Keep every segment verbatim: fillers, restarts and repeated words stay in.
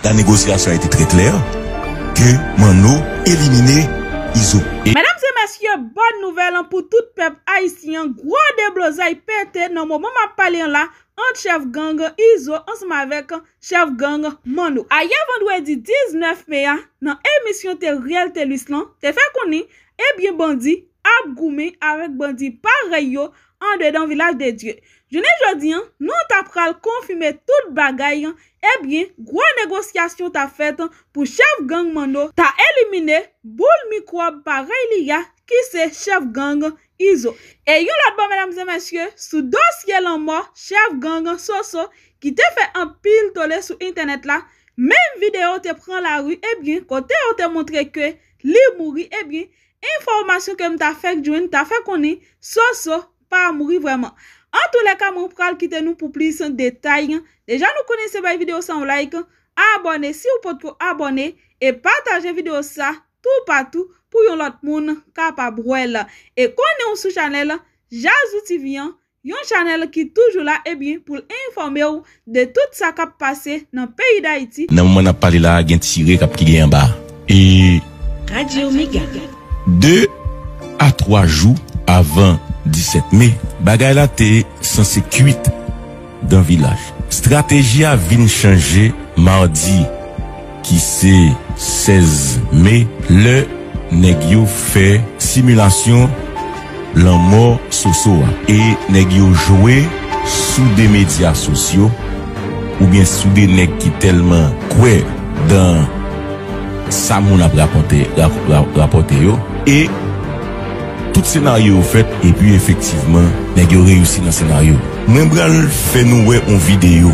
La négociation a été très claire que Manno éliminé Izo. Medam e mesye, bòn nouvèl an pou tout pèp ayisyen an, gwo deblozay pete nan moman m ap pale an la ant chèf gang Izo ansanm avèk chèf gang Manno. Ayè vandredi diznèf me a, nan emisyon Teriel Telus lan, te fè konnen, ebyen bandi ap goumen avèk bandi parèy yo andedan Vilaj de Dye. Jounen jodi an, nou ta pral konfime tout bagay an, ebyen, gwo negosyasyon ta fèt pou chèf gang Manno ta elimine boul mikwòb parèy li a ki se chèf gang Izo. E yon lòt bò, medam e mesye, sou dosye lanmò chèf gang Soso ki te fè anpil tole sou entènèt la, menm videyo te pran lari, ebyen, kote yo te montre ke li mouri, ebyen, enfòmasyon ke m ta fèk jwenn ta fè konnen Soso pa mouri vrèman. Antoulèka, mwen pral kite nou pou plis detay. Deja nou konnen se bay videyo sa yon like, abòne si w potko abòne, e pataje videyo sa toupatou pou yon lòt moun kapab wè l. E konnen w sou chanèl Jazou T V an, yon chanèl ki toujou la, ebyen, pou l enfòme w de tout sa k ap pase nan peyi Dayiti. Nan moman n ap pale la a, gen tire k ap ki gen anba a. E Radio Mega. De a twa jou avan disèt me, bagay la te sanse kwit dan Vilaj. Estrateji a vin chanje madi ki se sèz me, lè nèg yo fè similasyon lanmò Soso a. E nèg yo jwe sou de medya sosyo oubyen sou de nèg ki tèlman kwè dan sa moun ap rapòte, rap-, rap-, rapòte yo. E tout senaryo yo fèt, epi efektivman, nèg yo reyisi nan senaryo. Mwen pral fè nou wè yon videyo,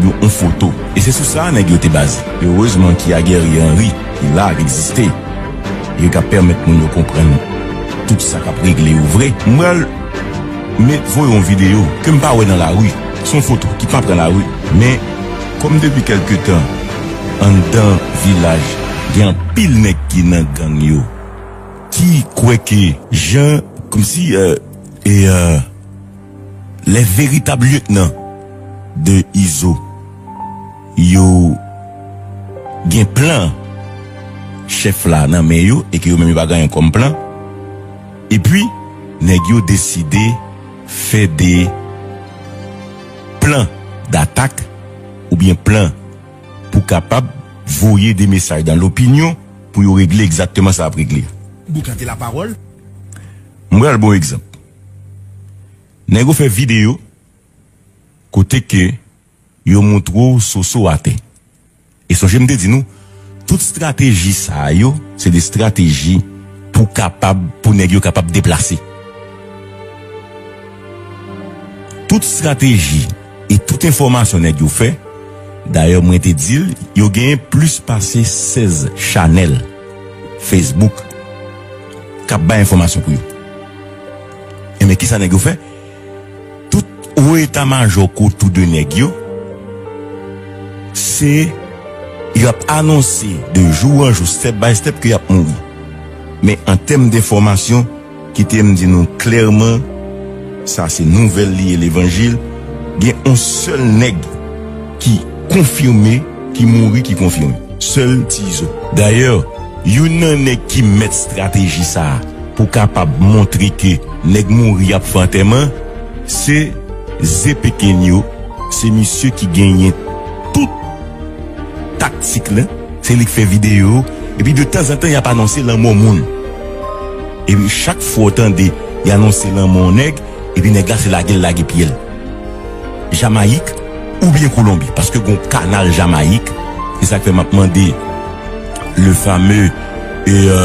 yon, yon foto. E se sou sa nèg yo te baze. Erezman ki a Guerrier Henry ki la, ki egziste, e ki ap pèmèt moun yo konprann tout sa k ap regle yo vre. Mwen pral met voye yon videyo ke m pa wè nan lari. Se yon foto ki pa pran lari. Men, kòm depi kèlke tan, anndan Vilaj, gen anpil nèg ki nan gang yo, ki kwè ke jan, kòmsi, euh, e, euh, les véritables lieutenants de Izo, yo gen plan chèf la nan men yo e ke yo menm yo pa gen anyen kòm plan. Epi, nèg yo deside fè de plan datak oubyen plan pou kapab voye de mesaj dan lopinyon pou yo regle egzakteman sa y ap regle. Boukante lapawòl. M pral ba w egzanp. Nèg yo fè videyo kote ke yo montre w Soso atè. E sonje m te di nou, tout estrateji sa yo, se de estrateji pou kapab, pou nèg yo kapab deplase. Tout estrateji e tout enfòmasyon nèg yo fè, dayè mwen te di l, yo genyen plis pase sèz chanèl Facebook k ap bay enfòmasyon pou yo. Enben, kisa nèg yo fè? Tout wo eta majò k otou de nèg yo, se y ap anonse de jou an jou, step by step, ke y ap mouri. Men an tèm denfòmasyon, kite m di nou klèman, sa se nouvèl li e levanjil, gen yon sèl nèg ki konfime, ki mouri, ki konfime. Sèl Ti Izo. Dayè, youn nan nèg ki mèt estrateji sa a pou kapab montre ke nèg mouri ap fè antèman, se Ze Pekenyo, se misye ki genyen tout taktik la, se li k fè videyo, epi de tanzantan y ap anonse lanmò moun. Epi chak fwa w tande y anonse lanmò yon nèg, epi nèg la se lage l lage pye l. Jamayik oubyen Kolonbi, paske gon kanal Jamayik. Se sa k fè m ap mande le fameux, e, e,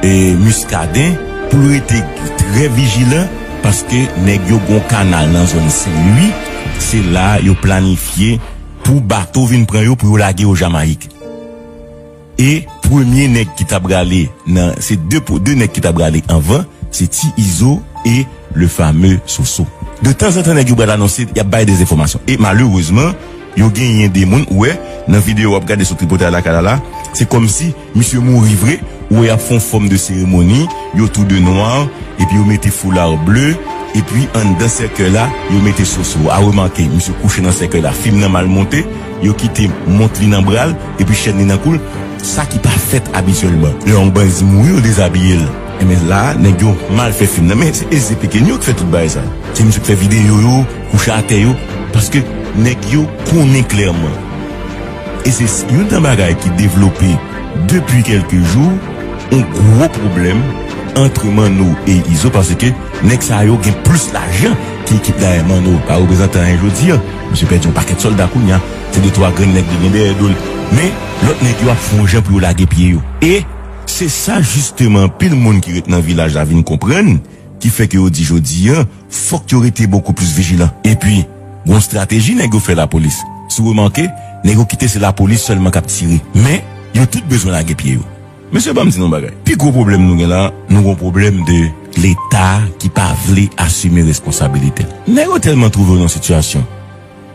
e, Muscadin pou l rete trè vijilan, paske nèg yo gon kanal nan zòn Sen Lwi, se la yo planifye pou bato vin pran yo, pou yo lage yo Jamayik. E premye nèg ki ta prale nan, se de, de nèg ki ta prale anvan, se Ti Izo e le fameux Soso. De tanzantan nèg yo pral anonse, y ap bay de enfòmasyon. E malerezman, yo genyen de moun, ou wè, nan videyo w ap gade sou Tripotay Lakay la la, se kòmsi misye mouri vre, ou wè y ap fè yon fòm de seremoni, yo tou de nwa, epi yo mete foula ble, Epi anndan sèkèy la, yo mete Soso a. Remake, misye kouche nan sèkèy la, fim nan mal monte, yo kite mont li nan bra l, epi chèn li nan kou l, sa ki pa fèt abityèlman. Lè yon bandi mouri, yo dezabiye l. Enben la, nèg yo mal fè fim nan. Men se Eze Pekenyo ki fè tout bagay sa. Se misye ki fè videyo yo, kouche atè yo, paske nèg yo konnen klèman. E se youn nan bagay ki devlope depi kèlke jou, yon gwo pwoblèm ant Manno e Izo, paske nèg sa yo gen plis lajan ke ekip dèyè Manno. Pa reprezante anyen jodi a. Misye pèdi yon pakèt sòlda kounye a. Se de twa grenn nèg li gen dèyè do l. Men, lòt nèg yo ap fè yon jan pou yo lage pye yo. E se sa jisteman anpil moun ki ret nan vilaj la vin konprann, ki fè ke yo di jodi a, fòk yo rete bokou plis vijilan. Epi, gon estrateji nèg yo fè lapolis. Si w remake, nèg yo kite se lapolis sèlman k ap tire. Men, yo tout bezwen lage pye yo. Mesye, ban m di nou yon bagay. Pi gwo pwoblèm nou gen la, nou gon pwoblèm de Leta ki pa vle asime responsabilite l. Nèg yo tèlman twouve yo nan sitiyasyon.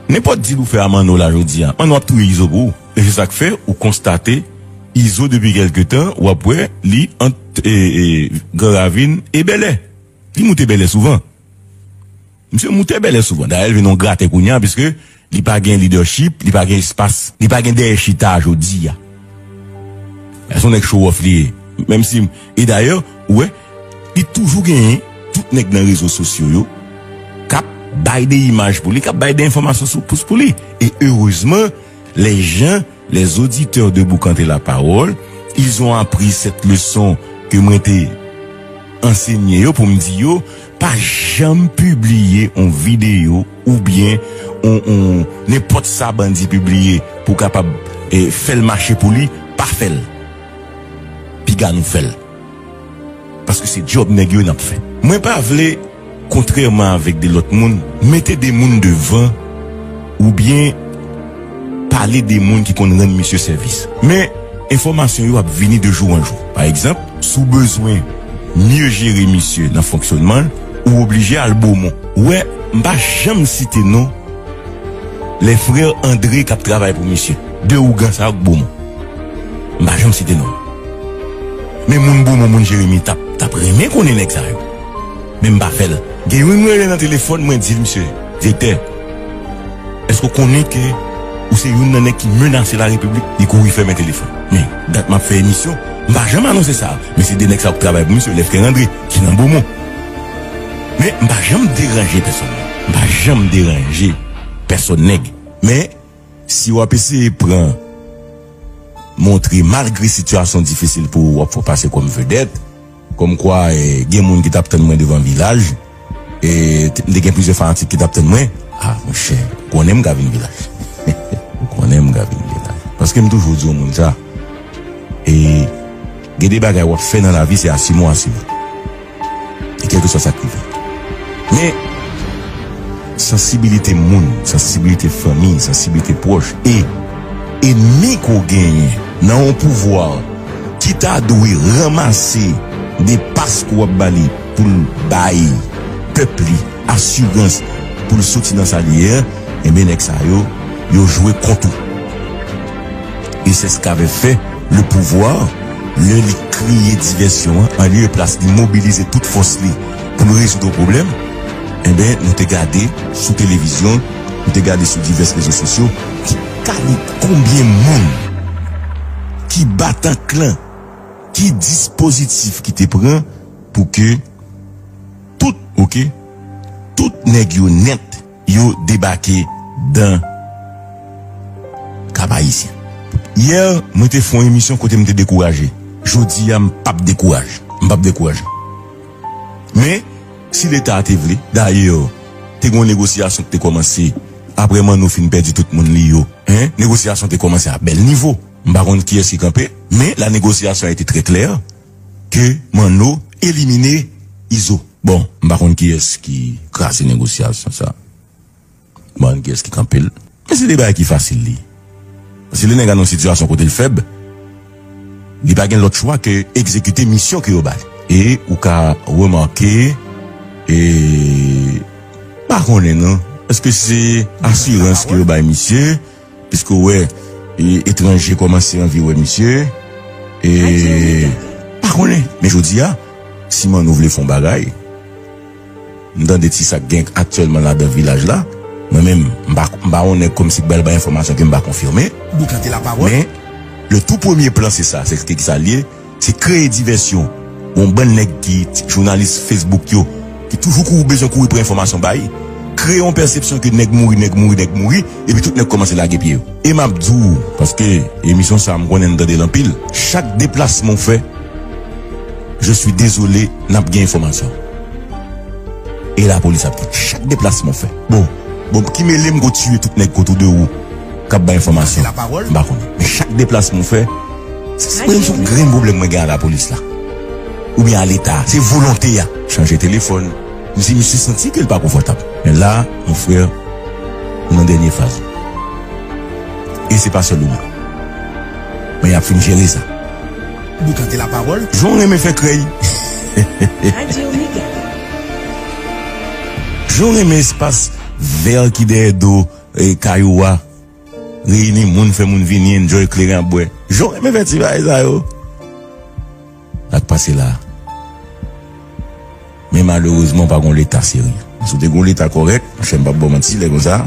Nenpòt dil ou fè a Manno la jodi a, Manno ap touye Izo pou ou. E se sa k fè ou konstate Izo depi kèlke tan, w ap wè li ant, e, e, Gran Ravin e Bèlè. Li moute Bèlè souvan. Misye moute Bèlè souvan. Dayè, l vin yon gratè kounye a, piske li pa gen lidèchip, li pa gen espas, li pa gen dèyè chita jodi a. Se yon nèg show off li ye. Menm si, e dayè, ou wè, li toujou genyen tout nèg nan rezo sosyo yo k ap bay de imaj pou li, k ap bay de enfòmasyon sou pous pou li. E erezman, les gens, les auditeurs de Boukanté la Parole, ils ont appris cette leçon ke mwen te ansenye yo pou m di yo, pa janm pibliye yon videyo oubyen yon, yon, nenpòt sa bandi pibliye pou w kapab, e, fè l mache pou li, pa fè l. Piga nou fè l. Paske se djòb nèg yo n ap fè. Mwen pa vle, kontrèman avèk de lòt moun, mete de moun devan oubyen pale de moun ki konn rann misye sèvis. Men, enfòmasyon yo ap vini de jou an jou. Pa egzanp, si w bezwen mye jere misye nan fonksyònman l, ou oblije al Bomon. Ou wè, m pa janm site non les frères André k ap travay pou misye. De ougan sa yo k Bomon. M pa janm site non. Men moun Bomon, moun Jeremi t ap, t ap renmen konnen nèg sa yo. Men m pa fè l. Gen youn m rele nan telefòn, mwen di l, "Misye, direktè, èske w konnen ke ou se youn nan nèg ki menase larepiblik?" Li kouri fèmen telefòn. Men, dat m ap fè emisyon, m pa janm anonse sa. Men se de nèg sa yo k travay pou misye, les frères André, ki nan Bomon. Men m pa janm deranje pèsonn. M pa janm deranje pèsonn nèg. Men, si w ap eseye pran, montre malgre sitiyasyon difisil pou ou, w ap fè w pase kòm vedèt, kòmkwa, e, gen moun ki t ap tann mwen devan vilaj, e, t-, m te gen plizyè fanatik ki t ap tann mwen. A, monchè, ou konnen m ka vin vilaj. Ou konnen m ka vin vilaj. Paske m toujou di yon moun sa, e, gen de bagay w ap fè nan lavi, se asime w asime. E kèlkeswa sa k rive. Men, sansibilite moun, sansibilite fanmi, sansibilite pwòch, e enmi ke w genyen nan yon pouvwa ki ta dwe ranmase de pas ke w ap ba li pou l bay pèp li asirans pou l soti nan sa li ye a, enben, nèg sa yo, yo jwe kont ou. E c'est ce qu'avait fait le pouvoir, lè li kreye divèsyon an, an lye e plas li mobilize tout fòs li pou l rezoud yon pwoblèm, enben, nou te gade sou televizyon, nou te gade sou divès rezo sosyo, ki kalite, konbyen moun, ki batanklan, ki dispozitif ki te pran pou ke tout, oke, tout nèg yo nèt, yo debake dan Kap Ayisyen. Yè, mwen te fè yon emisyon kote m te dekouraje. Jodi a, m p ap dekouraje. M p ap dekouraje. Men, si Leta te vle, dayè, te gen yon negosyasyon ki te kòmanse apre Manno fin pèdi tout moun li yo. Hein? Negosyasyon te kòmanse a bèl nivo. M pa konn kiyès ki kanpe, men la négociation a été très claire ke Manno elimine Izo. Bon, m pa konn kiyès ki kraze negosyasyon sa. M pa konn kiyès ki kanpe l. Men se de bagay ki fasil li. Paske lè nèg a nan yon sitiyasyon kote l fèb, li pa gen lòt chwa ke egzekite misyon ke yo ba li. E ou ka remake, e, pa konnen non, èske se asirans ke yo bay misye, piske w wè, e, etranje kòmanse anvi wè misye, e, pa konnen. Men jodi a, si Manno vle fè yon bagay, M tande ti sa k gen aktyèlman ladan vilaj la. Mwen menm, m pa, m pa yon nèg kòmsi k ba l bay enfòmasyon ke m pa konfime. Boukante lapawòl. Men, le tou premye plan, se sa. Se ki sa l ye. Se kreye divèsyon. Yon bann nèg ki, ti jounalis Facebook yo, ki toujou kouri, bezwen kouri pran enfòmasyon bay, kreye yon pèsepsyon ke nèg mouri, nèg mouri, nèg mouri, epi tout nèg kòmanse lage pye yo. E m ap di w, paske emisyon sa a, m konnen n tande l anpil, chak deplasman w fè, je suis désolé, n ap gen enfòmasyon. E lapolis ap gen chak deplasman w fè. Bon, bon, ki mele m ko tiye tout nèg ko tou de ou k ap bay enfòmasyon? M pa konnen. Men chak deplasman w fè, se, se, se yon grenn pwoblèm mwen gen a lapolis la. Oubyen a Leta. Se volonte a. Chanje telefòn. M di misye santi ke l pa konfòtab. Men la, mon frè, ou nan dènye faz ou. E se pa sèl ou menm. Men y ap fin jere sa. Boukante lapawòl. Jan w renmen fè krèy. Radyo Mega. Jan w renmen espas vè ki dèyè do, e, kay ou a. Reyini moun, fè moun vini, enjoy, kleren ap bwè. Jan w renmen fè ti bagay sa yo. Sa k pase la a. Men malerezman, w pa gen yon Leta serye. Si w te gen yon Leta kòrèk, monchè, m p ap ba w manti, lè konsa.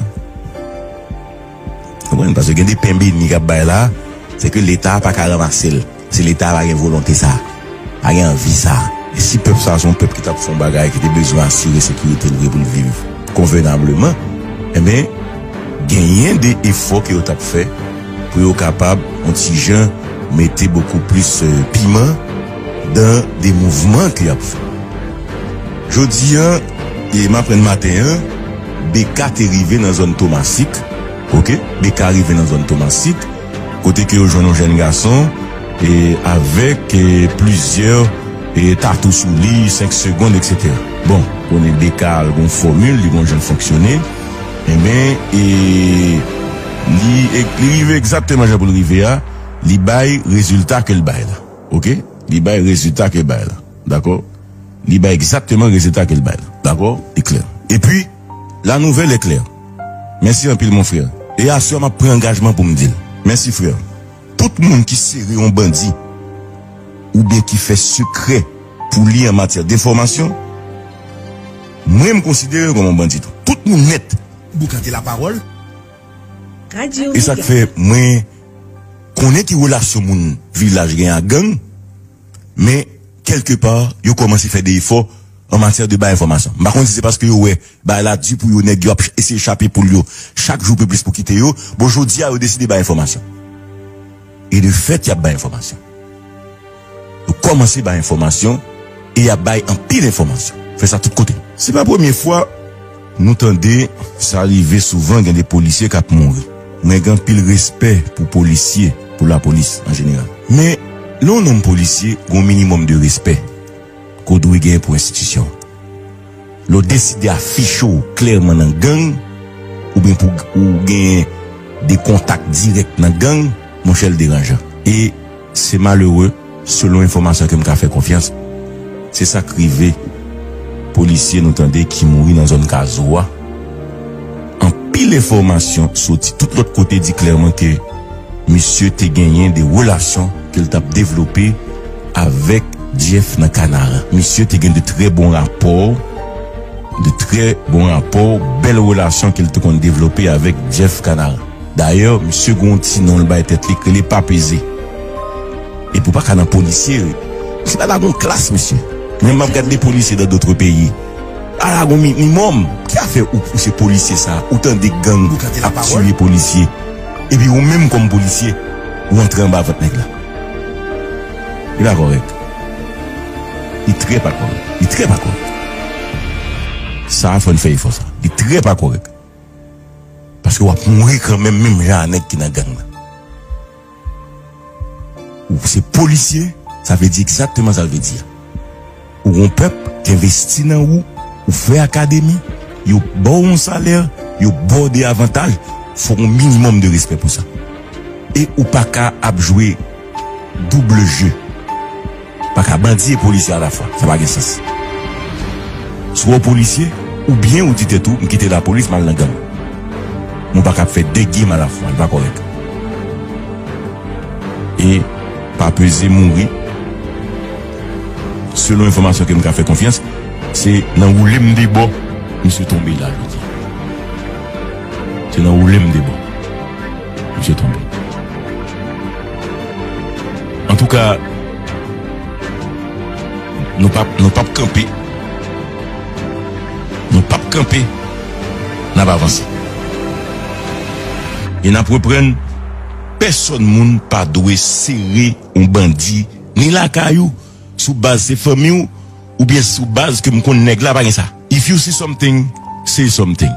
Konprann? Paske gen de pen beni k ap bay la, se ke Leta a pa ka ranmase l. Se Leta a pa gen volonte sa a, pa gen anvi sa a. E si pèp sa a se yon pèp ki t ap fè yon bagay, ki te bezwen asire sekirite l vre pou l viv konvenableman, enben, genyen de efò ke yo t ap fè pou yo kapab, yon ti jan, mete bokou plis, euh, piman dan de mouvman ke y ap fè. Jodi a, e m aprann maten an, B K te rive nan zòn Tomasik, oke? B K rive nan zòn Tomasik, kote ke yo jwenn yon jèn gason, e avèk, e, plizyè, e, tatou sou li, senk segonn, etsetera. Bon, konnen B K al gon fòmil, li gon jan l fonksyone. Enben, e, li, e, li rive egzakteman jan pou l rive a, li bay rezilta ke l bay la. Oke? Li bay rezilta ke l bay la. Dakò? Li bay egzakteman rezilta ke l bay la. Dakò? Li klè. Epi, la nouvelle est claire. Mèsi anpil, mon frè. E aswè, m ap pran angajman pou m di l. Mèsi, frè. Tout moun ki sere yon bandi, oubyen ki fè sekrè pou li an matyè denfòmasyon, mwen, m konsidere l kòm yon bandi tou. Tout moun nèt. Boukante lapawòl. E sa k fè mwen konnen ki relasyon moun vilaj gen ak gang, men kèlkepa, yo kòmanse fè de efò an matyè de bay enfòmasyon. M pa konn si se paske yo wè bagay la di pou yo, nèg yo ap ch-, eseye chape poul yo chak jou pi plis pou kite yo. Bon, jodi a, yo deside bay enfòmasyon. E de fèt, y ap bay enfòmasyon. Yo kòmanse bay enfòmasyon e y ap bay anpil enfòmasyon. Fè sa tout kote. Se pa premye fwa nou tande sa rive souvan, gen de polisye k ap mouri. Mwen gen anpil respè pou polisye, pou lapolis an jeneral. Men, lè yon nonm polisye, gen yon minimòm de respè ke w dwe genyen pou enstitisyon. Lè w deside afiche w klèman nan gang, oubyen pou ou genyen de kontak dirèk nan gang, monchè, l deranjan. E se malere, selon enfòmasyon ke m ka fè konfyans, se sa k rive polisye nou tande ki mouri nan zòn Kazo a. Anpil enfòmasyon soti tout lòt kote di klèman ke misye te genyen de relasyon ke l t ap devlope avèk Jeff nan Kanaran. Misye te gen de trè bon rapò, de trè bon rapò, bèl relasyon ke l te konn devlope avèk Jeff Kanaran. Dayè, misye gen yon ti non l bay tèt li k rele Pa Peze. Epi w pa ka nan polisye, wi. Misye pa lagon klas, mesye. Menm m ap gad de polisye dan dotre peyi. Pa lagon minimòm. Ki afè ou, ou se polisye sa, ou tande gang ap tiye polisye. Epi ou menm kòm polisye, ou antre anba vant nèg la. Li pa kòrèk. Li trè pa kòrèk. Li trè pa kòrèk. Sa a fò n fè efò sa. Li trè pa kòrèk. Paske w ap mouri kanmenm, menm jan a nèg ki nan gang nan. Ou se polisye, sa vle di egzakteman sa l vle di a. Ou gon pèp ki envesti nan ou, ou fè akademi, yo ba w yon salè, yo ba w de avantaj, fò w gon minimòm de respè pou sa. E ou pa ka ap jwe double jeu. Pa ka bandi e polisye alafwa. Sa pa gen sans. Swa w polisye, oubyen ou di tèt ou, "M kite lapolis, m al nan gang." Men w pa ka ap fè de game alafwa. Li pa kòrèk. E Pa Peze mouri, selon enfòmasyon ke m ka fè konfyans, Se nan woule m de bò misye tonbe la jodi a. Se nan woule m de bò misye tonbe. Antouka, nou p ap, nou p ap kanpe. Nou p ap kanpe. N ap avanse. E n ap reprann. Pèsonn moun pa dwe sere yon bandi, ni lakay ou, sou baz se fanmi w, oubyen sou baz ke m konn nèg la, pa gen sa. If you see something, say something.